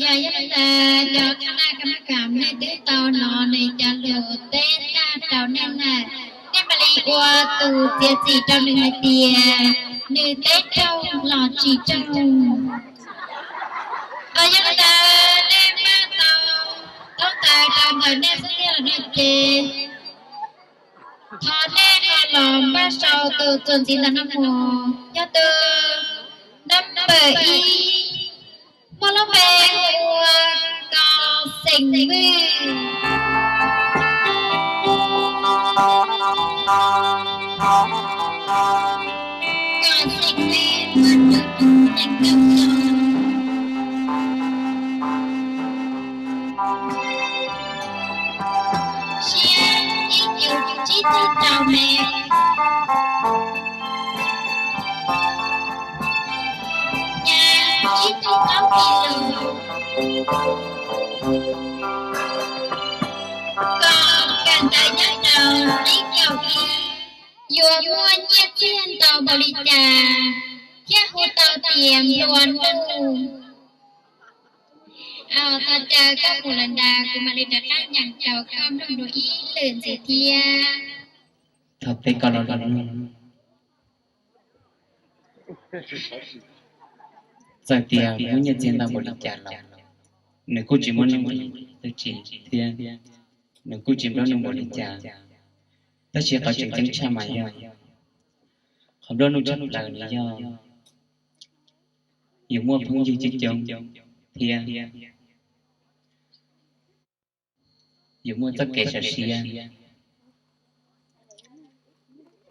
Yog yog tas cov khab laj kam kam nej twb tau hnov nws cov lus teb tag rau nej lawm, nej mam li ua tus txiav txim rau nws hais tias nws teb raug los tsis raug. Yog li ntawd nej maj tau taub taws rau ntawm nej xub ntiag lawm no ces thov nej ho los npaj sau tus txuas ntxiv ntawm no mus. Yog tus number ib, muaj lub npe hu ua Kos Xeem Vwj. Kos Xeem Vwj muaj hnub nyoog nees nkaum xyoo, siab ib cum tsib caug rau mev, nyav tsib caug plaub kis lus. Koj kawm ntawv nyob rau lub kaum ib, yuav muaj nyiaj txiag ntau npaum li cas thiaj hu tau tias nplua nuj? Thov caw koj mus lawm ntawd, kuv mam li rov qab nyeem rau koj mloog dua ib lwm ntxiv thiab. Thaum peb koj los los mloog, txawm tias muaj nyiaj txiag ntau npaum li cas los nws kuj tsis muaj nuj nqis dab tsi thiab nws kuj tsis nplua nuj npaum li cas. Tab sis qhov tseem ceeb tshaj mas yog qhov nplua nuj tshaj plaws nws yog yuav muaj phooj ywg coob coob thiab yuav muaj txoj kev sawv siab.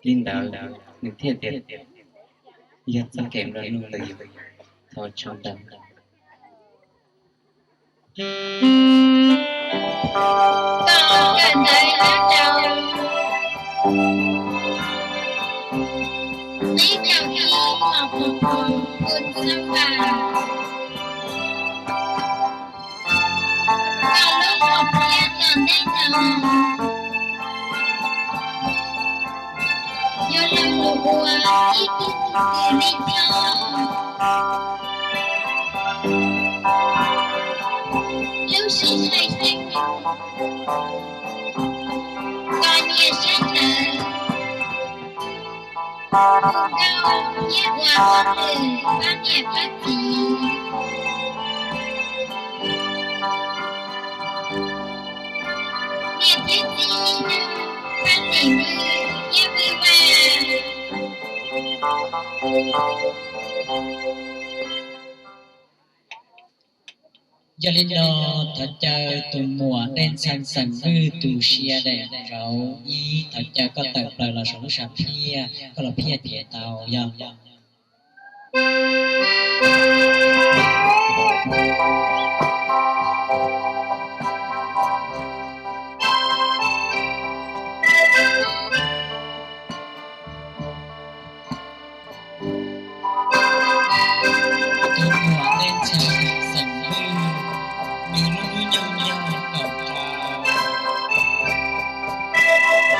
Li ntawd nws thiaj tias yog txoj kev nplua nuj ntawd. Thov tshaj tawm. Koj kawm ntawv nyob rau lub kaum ib hom phoo kun xab vam. Koj lub hom phiaj tom ntej no yuav los mus ua ib tug kws lij choj. Lub sij hawm xeeb, koj nyiam saib ntawv, hu nkauj thiab ua hauj lwm pab niam pab txiv. Niam thiab txiv, pab txiv Vwj thiab Vwj Vaj. Yog li no, thov caw tus muam Dej Ntxhee Xeem Vwj tus sia daim rauv ib, thov caw koj tawm plaws los saum lub sam phiaj, koj los phiaj tias tau yog. Tus muam Dej Ntxhee Xeem Vwj, nws lub hnub nyoog yog kaum rau,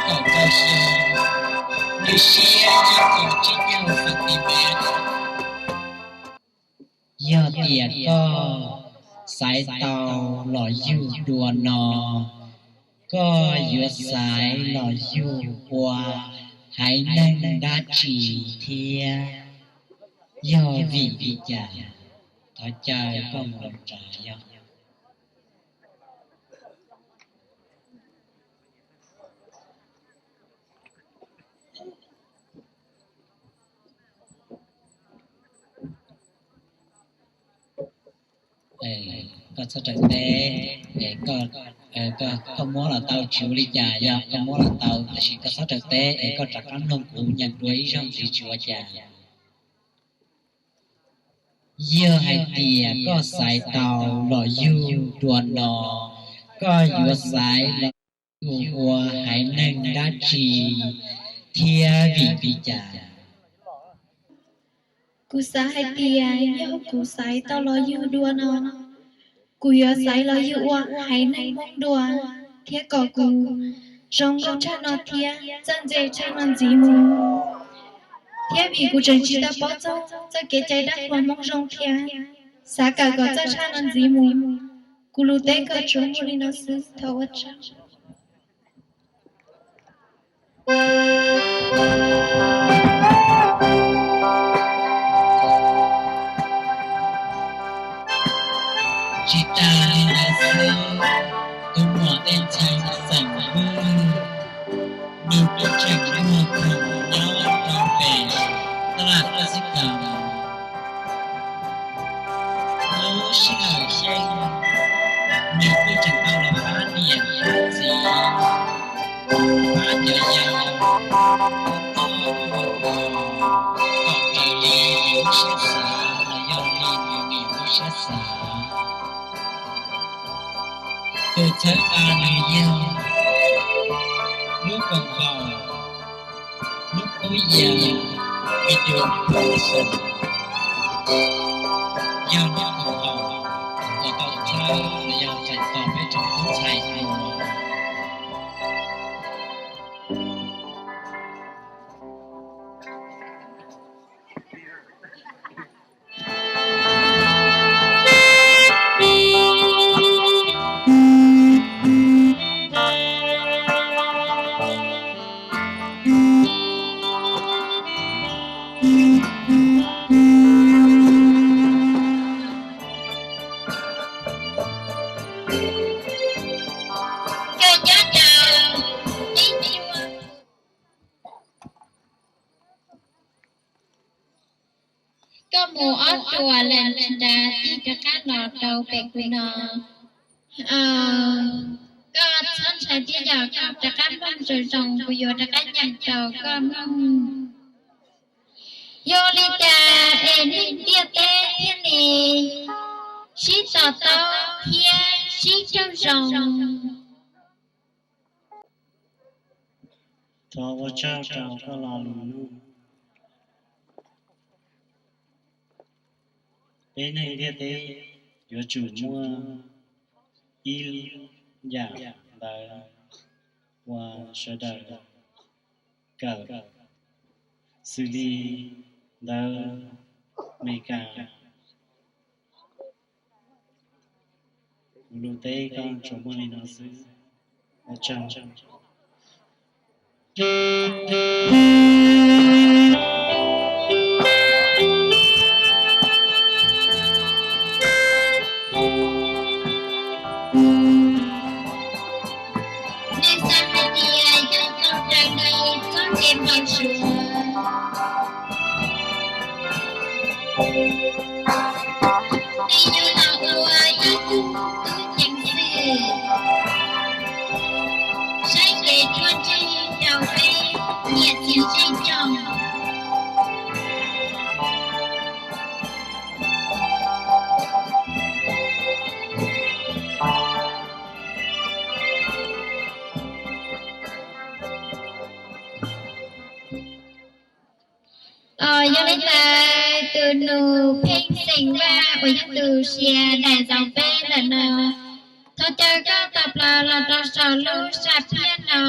kaum rau xyoo, nws siab ib puas tsib caug centimeter. Yog tias koj xaiv tau los yug dua no, koj yuav xaiv los yug ua haiv neeg dab tsi thiab yog vim li cas? Thov caw koj mus rau yog. Koj txhob raws teb, koj muab los tau tsis ua li cas, yog koj muab los tau tab sis koj txhob raws teb es koj rov qab mloog kuv nyeem dua ib zaug ntxiv tsis ua cas. Yog hais tias koj xaiv tau los yug dua no, koj yuav xaiv los yug ua haiv neeg dab tsi thiab vim li cas? Kuv xav hais tias yog kuv xaiv tau los yug dua no, kuv yuav xaiv los yug ua haiv neeg Hmoob dua, thiab kom kuv zoo nkauj tshaj no thiab txawj ntse tshaj no ntxiv mus. Thiab vim kuv tseem tsis tau paub txog txoj kev cai dab qhuas Hmoob zoo thiab xav kawm kom txawj tshaj no ntxiv mus. Kuv lus teb kom tsuas muaj li no xwb, thov ua tsaug. Tsis tas li ntawd xwb, tus muam Dej Ntxhee xeem Vwj, nws kuj tseem muaj khoom nyob rau pem tab laj Mexico. Lub sij hawm xyeej, nws kuj tseem tau los pab niam pab txiv, pab cov yau, kom raws li nws lub siab xav los yog li nws niam lub siab xav. Tus txhawb nqa nws yog lub koom haum, lub kub yam, video production, yog lub koom haum uas tau tshawb los yog tseem tos peb tsoom tub ntxhais hluas. Koj mus ob ruam lawm nrad tij rov qab los rau pem kuv no. Koj txhob ntshai thiab yom, koj rov qab mloog zoo zoo, kuv yuav rov qab nyeem rau koj mloog. Yog li cas es neeg ntiaj teb thiaj li sib to taub thiab sib raug zoo? Thov ua tsaug rau koj lo lus nug. Peb neeg ntiaj teb yuav tsum muaj ib yam ntawv uas sawv daws kawm, xws li ntawv Amelikas. Kuv lus teb koj tsuas muaj li no xwb. Ua tsaug. Nej xav hais tias yog tau raws li txoj kev npau suav, nej yuav los ua ib tug tub ceev xwm saib kev ruaj ntseg rau peb niam txiv zej zog. Yog li ntawd tus nus Pheej Xeem Vaj uas yog tus sia daim zauv peb ntawm no, thov caw koj tawm plaws los rau saum lub sam phiaj no.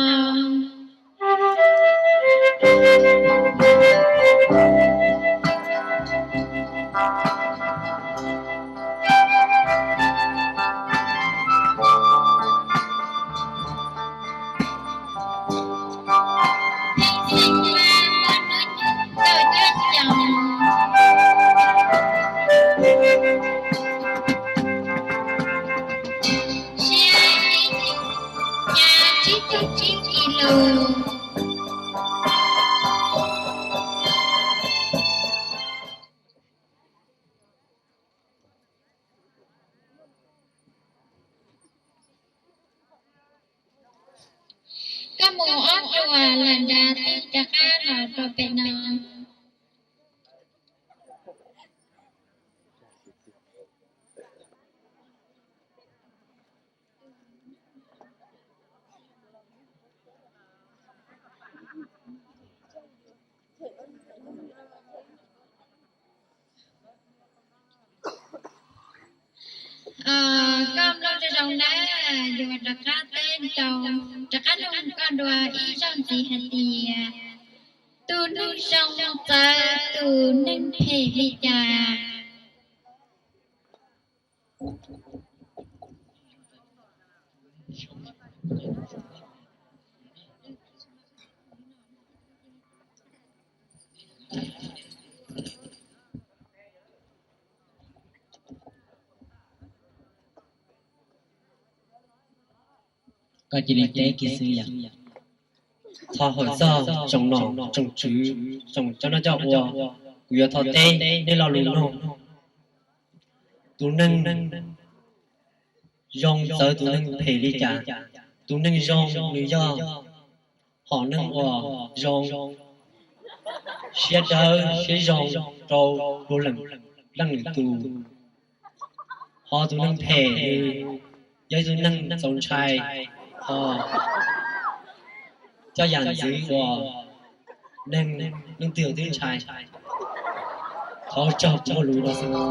Sia ib, sia tsib tug tsib kis lus. Koj mus ob ruam lawm nrad tij rov qab los rau pem no. Koj mloog zoo zoo nawb, yuav rov qab teb rau, rov qab nug koj dua ib zaug ntxiv hais tias tus neeg zoo txawv tus neeg phem li cas? Koj cia li teb kiag xwb yom. Thov hawm txog tsoom nom tsoom tswv, tsoom coj noj coj ua, kuv yuav thov teb nej lo lus mloog. Tus neeg zoo txawv tus neeg phem li cas? Tus neeg zoo nws yog hom neeg uas zoo, siab dawb siab zoo rau puav leej lwm tus. Ho tus neeg phem nws yog ib tug neeg txaus ntshai, ho coj yam ntxwv uas neeg leej twg twb ntshai. Thov tsaug, muaj lus no xwb.